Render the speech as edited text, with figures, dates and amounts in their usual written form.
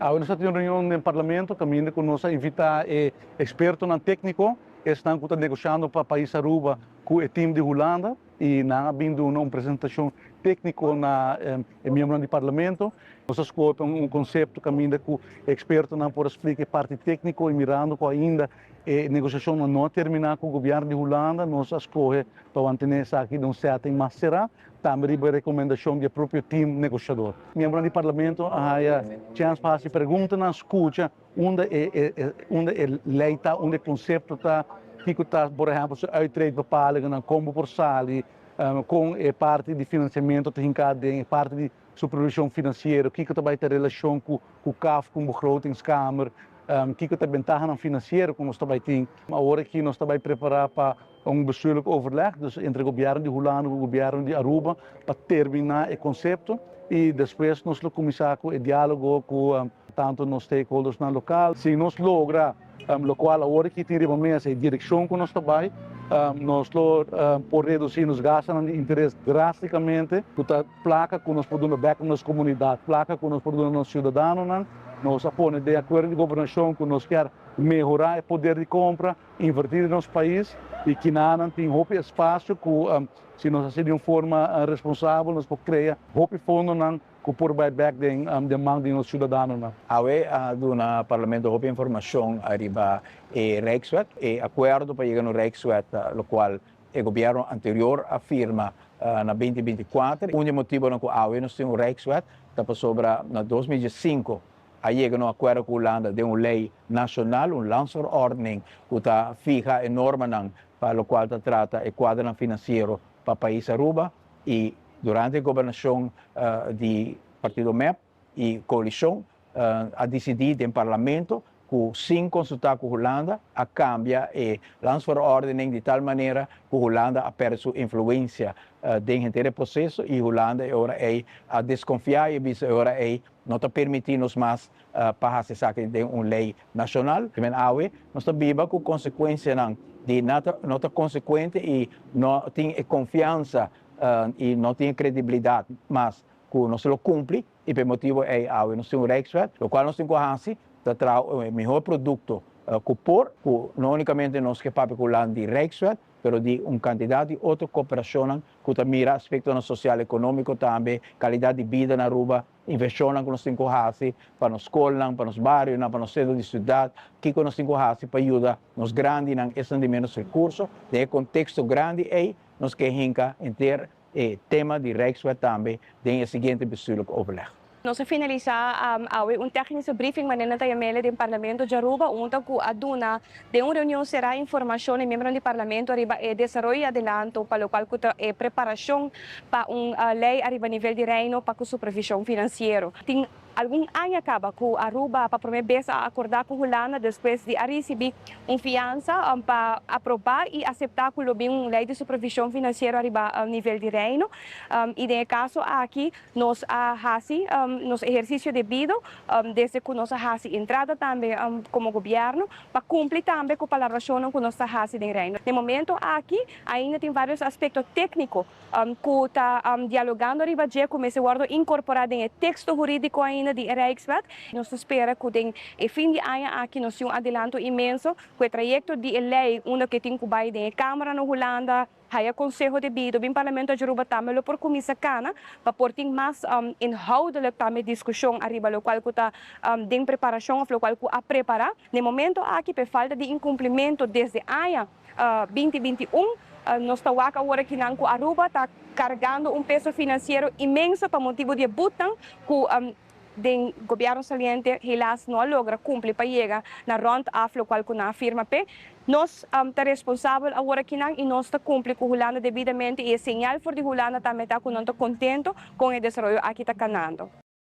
Awe nos a tin un reunion den Parlamento caminda cu nos a invita e expertonan tecnico, esnan cu ta negociando pa pais Aruba cu e team di Hulanda y nan a bin duna un presentacion tecnico na e miembronan di Parlamento. Nos a scoge pa un concepto caminda cu e expertonan por a splica e parti tecnico y mirando cu ainda e negociacionnan no a termina cu gobierno di Hulanda, nos a scoge pa mantene esaki den un setting mas cera. Tambe riba e rekomendashon di e propio tim negoshador. Miembronan di Parlamento a haya chèns pa hasi preguntanan, skucha unda e unda e lei ta, unda e konsepto ta, kiko ta por ehèmpel su uittreedbepalingennan, kon bo por sali, kon e parti di finansiamentu ta hinká den e parti di supervishon finansiero, kiko ta bai ta relashon ku ku CAF, ku begrotingskamer, kiko ta e bentahanan finansiero ku nos ta bai tin. Awor aki nos ta bai prepará pa un bestuurlijk overleg, dus entre gobièrnu di Hulanda ku gobièrnu di Aruba pa terminá e konsepto i despues nos lo kuminsá ku e diálogo ku tantu nos stakeholdersnan lokal. Si nos logra lokual awor aki tin riba mesa e direkshon ku nos ta bai, nos lo por redusí nos gastunan di interes drástikamente, ku ta plaka ku nos por duna bèk na nos komunidat, plaka ku nos por duna nos siudadanonan. Nos a pone den akuerdo di gobernashon ku nos kier mehorá e poder di kompra, invertí den nos pais i kinanan tin hopi espasio ku si nos hasi di un forma responsabel nos por krea hopi fondonan ku por bai bèk den den man di nos siudadanonan. Awe a duna Parlamento hopi informashon ariba e Rijkswet, e akuerdo pa yega na un Rijkswet lokual e gobierno anterior a firma na 2024. Un di e motibonan ku awe nos tin un Rijkswet ta pasobra na 2015 a yega na un akuerdo ku Hulanda den un lei nashonal, un landsverordening, ku ta fiha e normanan pa lokual ta trata e kuadronan finansiero pa pais Aruba i durante e gobernashon di partido mep i koalishon a disidí den parlamento ku sin konsultá ku Hulanda a kambia e landsverordening di tal manera ku Hulanda a pèrdè su influensia den henter e proseso i Hulanda e ora ei a deskonfiá i a bisa e ora ei no ta permití nos mas pa hasi esaki den un lei nashonal. Kimen awe nos ta biba ku konsekuensianan di no ta konsekuente i no tin e konfiansa i no tin e kredibilidat mas ku nos lo kumpli i pa e motibu ei awe nos tin un Rijkswet. Lokual nos tin ku hasi ta traha e mihor produkto ku por, ku no únikamente nos ke papia ku lan di Rijkswet, pero di un kantidat di otro koperashonnan ku ta mira aspektonan sosial ekonómiko tambe, kalidat di bida na Aruba, invershonnan ku nos tin ku hasi pa nos skolnan, pa nos barionan, pa nos sentro di siudat, kiko nos tin ku hasi pa yuda nos grandinan, esnan di ménos rekurso. Den e konteksto grandi ei nos ke hinka henter e tema di Rijkswet tambe den e siguiente bestuurlijk overleg. Nos a finalisá awe un tèknische briefing manera nan ta yam'el den Parlamento djaruba unda ku a duna den un reunion será informashon e miembronan di Parlamento ariba e desaroyo i adelanto pa lokual ku ta e preparashon pa un lei ariba nivel di Reino pa ku supervishon finansiero. Tin Algun aña kaba ku Aruba pa promé bes a akordá ku Hulanda despues di a risibí un fiansa pa aprobá i aseptá ku lo bin un lei di supervishon finansiero ariba nivel di Reino. I den e kaso aki nos a hasi nos ehersisio debido desde ku nos a hasi entrada tambe komo gobièrnu pa kumpli tambe ku palabrashonnan ku nos ta hasi den Reino. Den momento aki ainda tin vários aspekto tékniko ku ta dialogando riba dje ku mester wòrdu inkorporá den e teksto hurídiko ainda di e Rijkswet. Nos ta spera ku den e fin di aña aki nos tin un adelanto inmenso ku e trayekto di e lei unda ku e tin ku bai den e Kámara na Hulanda, haya konseho debido, bin Parlamento Aruba tambe lo por kuminsá kana pa por tin mas inhoudelijk tambe diskushon ariba lokual ku ta den preparashon òf lokual ku a prepará. Den momento aki pa e falta di inkumplimento desde aña 2021, nos ta wak awor akinan ku Aruba ta kargando un peso finansiero inmenso pa motibu di e butnan ku den gobièrnu saliente helaas no a logra kumpli pa yega na rònt af lokual ku nan a firma p'e. Nos ta responsabel awor akinan i nos ta kumpli ku Hulanda debidamente i e señal for di Hulanda tambe ta ku nan ta kontento kon e desaroyo aki ta kanando.